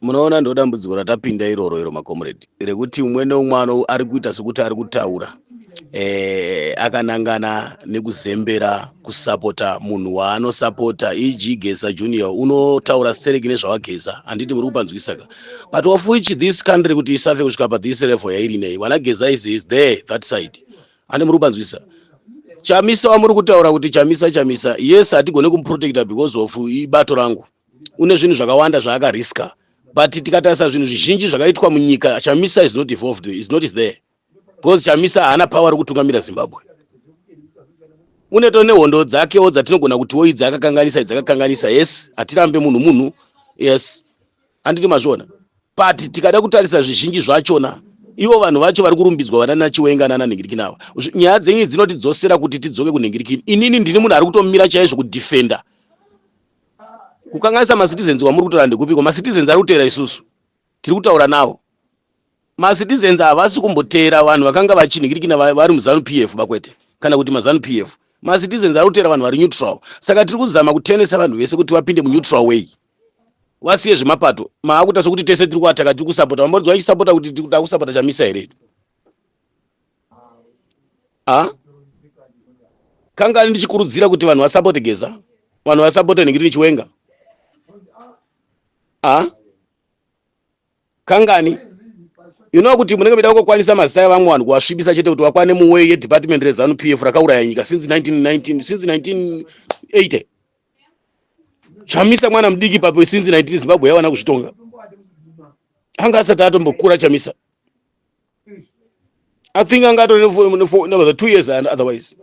Munoona, ndo dambudziko ratapinda iroro iro, macomrade, rekuti umwe neumwe ari kuita sekuti ari kutaura akanangana nekuzembera kusapota munhu waanosapota, e.g. Geza Junior unotaura stereki nezvawageza, handiti muri kupanzwisaka? But of which this country kuti isafe kusvika pathis level yairi nei, vana Geza is there that side, handi muri kupanzwisa? Chamisa wamuri kutaura kuti Chamisa, Chamisa, yes, hatigone kumuprotecta because of ibato rangu, une zvinhu zvakawanda zvaakariska, but tikatarisa zvinhu zvizhinji zvakaitwa munyika, Chamisa is not involved, is not there, because Chamisa haana power rekutungamira Zimbabwe. Uneto nehondo dzakewo dzatinogona kutiwo idzi akakanganisa, idzi akakanganisa. Yes, hatirambe munhu munhu, yes, handiti mazviona? But tikada kutarisa zvizhinji zvachona, ivo vanhu vacho vari kurumbidzwa, vana naChiwenga nananhingirikini ava, nyaya dzenyu dzinotidzosera kuti tidzoke kunhingirikini. Inini ndini munhu ari kutomira chaizvo kudefenda kukanganisa macitizens wamuri kutaura. Ndekupiko macitizens ari kuteera isusu tiri kutaura navo? Macitizens havasi kumboteera vanhu vakanga vachinhingirikina vari muZANU PF bakwete, kana kuti maZANU PF. Macitizens ari kuteera vanhu vari neutral. Saka tiri kuzama kutenesa vanhu vese kuti vapinde muneutral way, vasiye zvemapato. Maakuita sokuti tese tiri kuataka, tiri kusapota. Vamboridzwa vachisapota kuti tiri kuda kusapota Chamisa here? A kangani ndichikurudzira kuti vanhu vasapote Geza, vanhu vasapote nhingirikini Chiwenga? A kangani? You know kuti munenge muida kungokwanisa mazita evamwe vanhu kuvasvibisa chete kuti vakwane muway yedepartment reZANU PF rakauraya nyika since 1919, since 1980. Chamisa mwana mudiki papo since 19 Zimbabwe yawana kuzvitonga, anga asati atombokura Chamisa. I think anga atori ne 2 years and otherwise.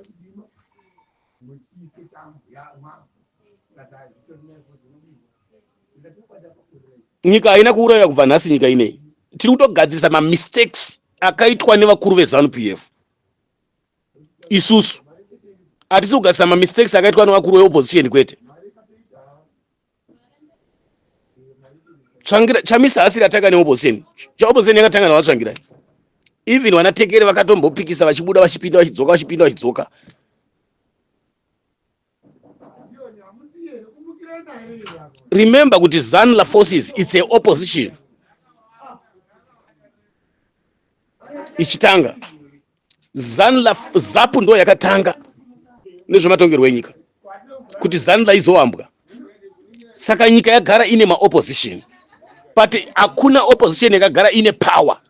Nyika haina kuuraya kubva nhasi. Nyika inei tiri kutogadzirisa mamistakes akaitwa nevakuru veZANU PF. Isusu hatisi kugadzirisa mamistakes akaitwa nevakuru veopposition, kwete. Tsvangira Chamisa asiri atanga neopposition. Chaopposition yakatanga navaTsvangirai. Even vanaTekere vakatombopikisa, vachibuda, vachipinda, vachidzoka, vachipinda, vachidzoka. Remember kuti ZANLA forces, it's a opposition ichitanga. ZANLA, ZAPU ndo yakatanga nezvematongerwo enyika kuti ZANLA izowambwa. Saka nyika yagara ine maopposition, but hakuna opposition yakagara ine power.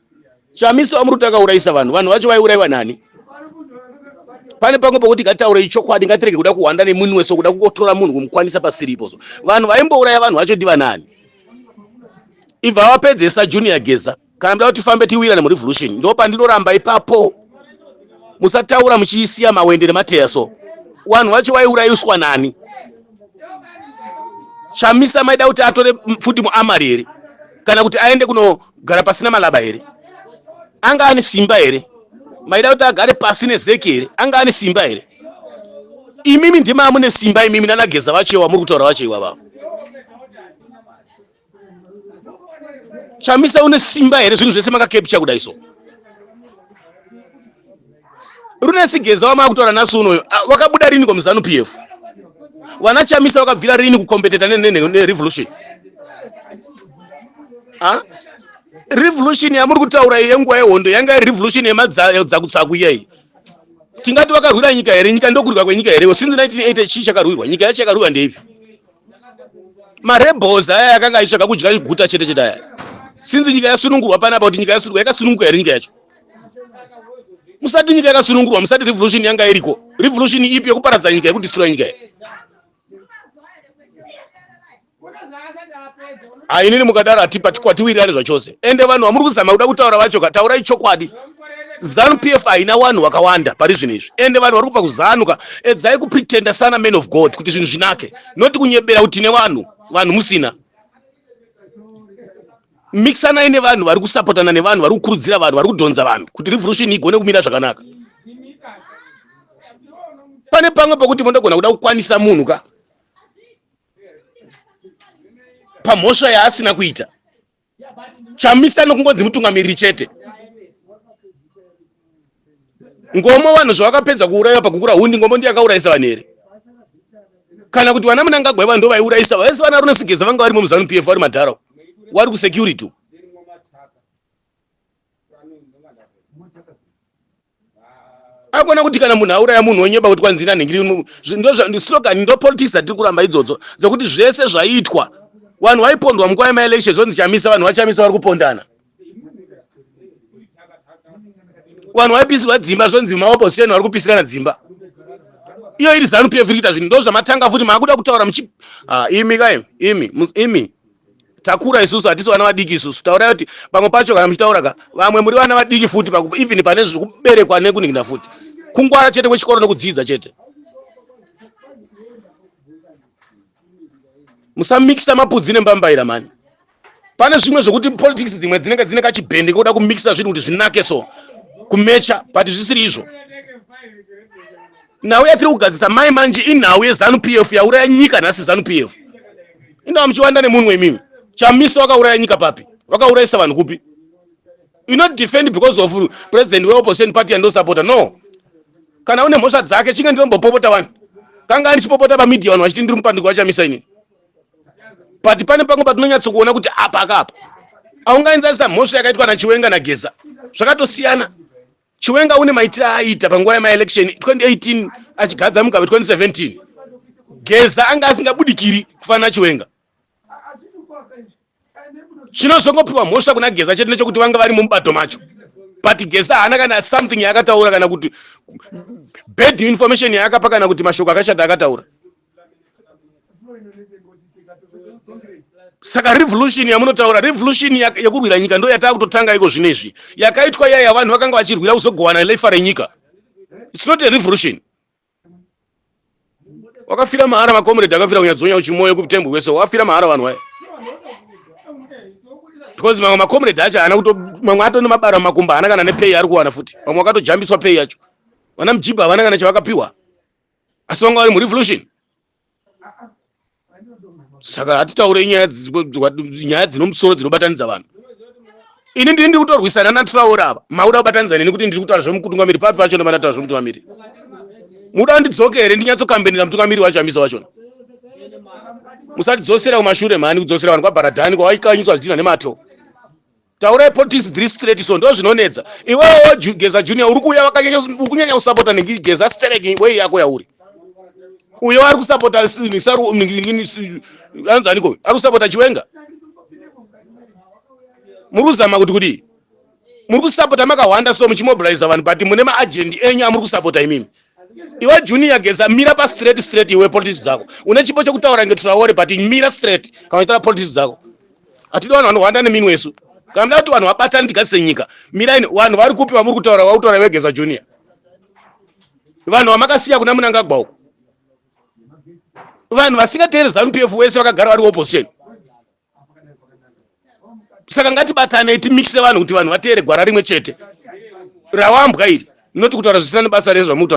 Chamisa wamuri kuti akaurayisa vanhu, vanhu vacho vaiurayiwa nani? Pane pamwe pokuti ngataurei chokwadi, ngatirege kuda kuhwanda nemunwe, so kuda kungotora munhu kumukwanisa pasiripo. So vanhu vaimbouraya vanhu vacho ndivanani? Ibva vapedzesa Junior Geza. Kana muda kuti tifambe tiwirane murevolution, ndo pandinoramba ipapo. Musataura muchiisiya mawende nemateya. So vanhu vacho vaiurayiswa nani? Chamisa maida kuti atore pfuti muamari here, kana kuti aende kunogara pasina malaba here? Anga ane simba here? Maida kuti agare pasi nezeki here? Anga ane simba here? Imimi ndima mune simba imimi nanaGeza vacho muri kutaura vacho ivavavo. Chamisa une simba here? Zvinhu zvese makacapture kudai. So runesi Geza wamava kutaura nhasi unoyo wakabuda rini komuZANU PF? Vana Chamisa vakabvira rini kukompeteta nerevolution? Revolution yamuri kutaura iyi yenguva yehondo yanga iri revolution yemadzakutsaku iyai. Tingati vakarwira nyika here? Nyika ndokurwa kwenyika here? Since 1980 chii chakarwirwa? Nyika yacho yakarwirwa ndeipi? Marebels aya yakanga aitsvaga kudya guta chete chete aya. Since nyika yasunungurwa panapa, kuti nyika yasunungurwa, yakasununguka here nyika yacho? Musati nyika yakasunungurwa, musati revolution yanga iriko. Revolution ipi yekuparadza nyika, yekudestroya nyika iyi? Hainini mukadaro hatipa tikwatiwirirane zvachose. Ende vanhu vamuri kuzama kuda kutaura vacho ka, taurai chokwadi. ZANU PF haina vanhu vakawanda pari zvinhu izvi, ende vanhu vari kubva kuZANU ka, edzai kupretenda sana man of God kuti zvinhu zvinake, noti kunyebera kuti tine vanhu, vanhu musina. Mixanai nevanhu vari kusapotana nevanhu vari kukurudzira vanhu, vari kudhonza vanhu kuti revolution igone kumira zvakanaka. Pane pamwe pokuti mondogona kuda kukwanisa munhu ka pamhosva yaasina kuita. Chamisa nokungonzi mutungamiriri chete. Ngomo vanhu zvavakapedza kuurayiwa pakukura hundi, Ngomo ndiye akaurayisa vanhu here? Kana kuti vana Munangagwa iva ndo vaiurayisa vese? Vana Runesigeza vanga varimo muZANU PF, vari madhara. Wari kusecurity. Akona kuti kana munhu auraya munhu onyeba kuti kwanzi nanhingiri ndo slogan, ndo politics dzatiri kuramba idzodzo, dzekuti zvese zvaiitwa, vanhu vaipondwa munguva yemaelection, zvonzi Chamisa, vanhu vaChamisa vari kupondana. Vanhu vaipisirwa dzimba, zvonzi maopposition vari kupisirana dzimba. Iyo iri ZANU PF iri kuita zvinhu, ndo zvamatanga futi maakuda kutaura muchi. Ah, imi kai, imi imi takura isusu, hatisi vana vadiki isusu. Taurai kuti pamwe pacho kana muchitaura ka, vamwe muri vana vadiki futi, even pane zviri kuberekwa nekuningina futi, kungwara chete kwechikoro nekudzidza chete. Musamikisa mapudzi nembambaira mani. Pane zvimwe zvekuti politics dzimwe dzinenge dzine kachibhendi koda kumikisa zvinhu kuti zvinake, so kumecha, but zvisiri izvo. Nhau yatiri kugadzisa mai manje inhau yeZANU PF yauraya nyika nhasi. ZANU PF indaa muchiwanda nemunwe imimi. Chamisa wakauraya nyika papi? Wakaurayisa vanhu kupi? You not defend because of president weopposition party yandosapota, no. Kana une mhosva dzake, chinge ndinombopopota vanhu, kanga ndichipopota pamedia, vanhu vachiti ndiri mupandiko waChamisa inini, but pane pamwe patinonyatsokuona kuti apa akapa. Aungaenzanisa mhosva yakaitwa naChiwenga naGeza, zvakatosiyana. Chiwenga une maitiro aaita panguva yemaelection 2018 achigadza Mugabe 2017. Geza anga asingabudikiri kufanana Chiwenga. Chinozongopiwa mhosva kuna Geza chete nechekuti vanga vari mumubato macho, but Geza haana kana something yaakataura, kana kuti bad information yaakapa, kana kuti mashoko akashata akataura. Saka revolution yamunotaura, revolution yekurwira nyika, ndo yataa kutotanga iko zvino izvi. Yakaitwa iya yavanhu vakanga vachirwira kuzogowana lefa renyika, it's not a revolution. Wakafira mahara makomrade, akafira kunyadzonya uchimoyo kutembo kwese, wakafira mahara vanhu vaya, because mamwe makomrade acho haana kuto, mamwe atone mabara mumakumba, haana kana nepay ari kuwana futi. Vamwe vakatojambiswa pay yacho, vana mujibha havana kana chavakapiwa, asi vanga vari murevolution. Saka hatitaurei nyaya dzinomusoro dzinobatanidza vanhu. Ini ndiri kutorwisana naTraore ava, mauda kubatanidza neni kuti ndiri kutaura zvemutungamiri papi pacho? Ndobandataura zvemutungamiri, muda ndidzoke here ndinyatsokambenera mutungamiri wacho amisa wachona? Musatidzosera kumashure mhani, kudzosera vanhu kwabharadhani kwawaikanyiswa zvidhina nemato. Taurai politics dziri straight, so ndo zvinonetsa. Iwewo Geza Junior uri kuuya uri kunyanya kusapota Geza sterek wei yako yauri uyo ari kusapota anzi aniko, ari kusapota Chiwenga. Muri kuzama kuti kudii? Muri kusapota makawanda, so muchimobiliza vanhu, but mune maajendi enyu amuri kusapota imimi. Iwe Junior Geza, mira pastraight straight. Iwe politics dzako, une chipo chekutaura ngeTraore, but mira straight kana uchitaura politics dzako. Hatidi vanhu vanohwanda neminwe isu. Kana muda kuti vanhu vabatane tigadzise nyika, miraini. Vanhu vari kupi vamuri kutaura? Vakutaura iwe Geza Junior, vanhu vamakasiya kuna Munangagwa uko, vanhu vasingateeri ZANU PF wese vakagara vari opposition. Saka ngatibatanei, timikise vanhu kuti vanhu vateere gwara rimwe chete rawambwa iri, noti kutaura zvisina nebasa rezvamutaura.